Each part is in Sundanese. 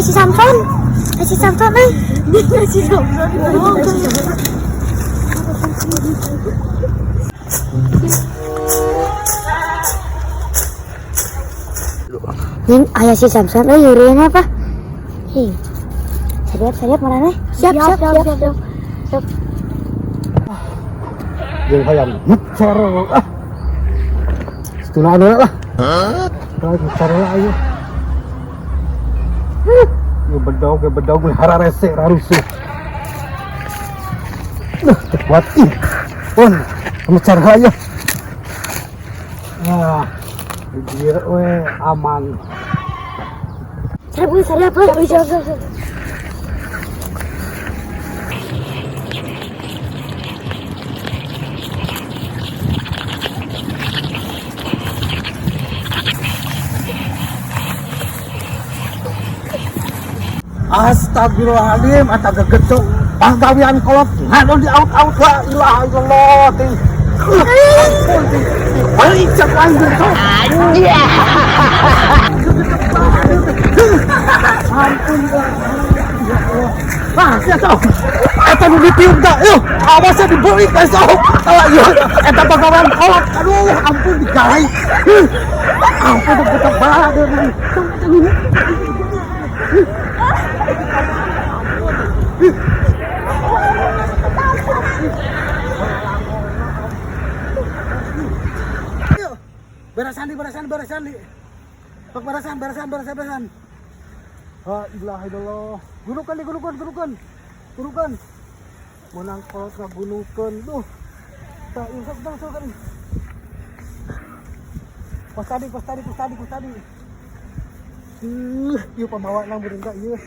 si Samson. Aya si Samson euy. Si Samson. Ning aya si Samson euy eureun apa? Hei. Siap, siap maraneh. Siap, siap, siap, siap. Siap. Jeung hayang mecer ah. Setuna anu lah. Hah? Mecer lah ayo. Ieu bedog, ieu bedog hararese rarusuh. Duh, teu kuat ih. Pun, mecer lah ayo. Ah, dieu we aman. Siap, siap, siap, siap, siap. Astagfirullahaladzim, eta gegetuk panggawean kolot ngadon di out-out la ilaha illallah ting. Ampun ting. Balik cek aing gegetuk. Ampun ya Allah. Nah, sia sok. Eta nu ditiup da, yeuh, awas ya dibeulit guys sok. Ah, ieu eta panggawean kolot. Aduh, ampun digalai. Ampun gegetuk banget. Berasan di, berasan, berasan di. Pak berasan, berasan, berasan, berasan. Ha ilaha illallah. Gunukan di, gunukan, gunukan. Gunukan. Menang kolot ngagunukeun. Duh. Tah ieu sok sok sok. Kos tadi, kos tadi, kos tadi, kos tadi. Ieu pambawa nang meureun ka ieu.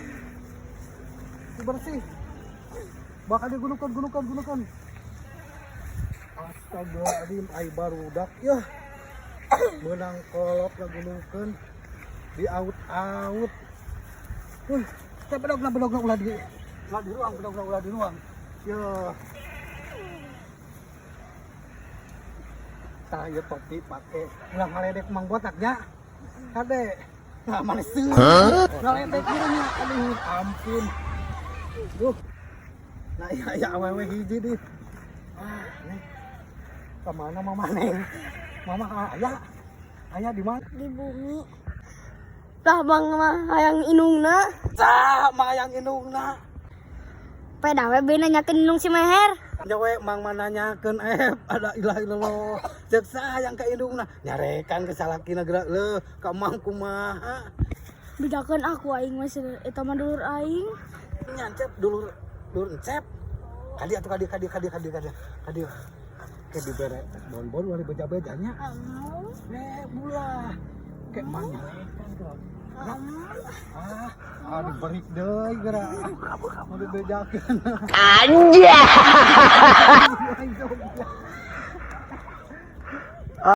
Bersih. Bakal digunukan, gunukan, gunukan. Astagfirullahaladzim, ai barudak yeuh. Menang kolot ngagunukeun di out-out. Teh bedogna bedogna ulah di ruang, bedogna ulah di ruang. Yeuh. Tah ieu topi pake. Ulah ngaledek Mang Botak nya. Kade. Nah, manis seueur. Ngaledek ieu nya. Aduh, ampun. Duh. Nah, iya iya awewe hiji di. Ah, neng. Kemana mama neng? Mama ayah. Ayah di mana? Di bumi. Tah bang mah hayang indungna. Tah, mah hayang indungna. Peda we beuna nanyakeun indung si Meher. Nya we mang mah nanyakeun ada ilah illallah. Ceuk saha hayang ka indungna? Nyarekan ke salakina geura leuh, ka mang kumaha? Bedakeun aku aing mah eta mah dulur aing. Nyancep dulur dulur encep. Kadi atuh kadi kadi kadi kadi kadi. Kadi. Ke dibere bonbon wali beja-bejanya. Eh, bulah. Kayak mang nyarekan tuh. Ah, ah diberi deui geura. Mau dibejakeun. Anjay.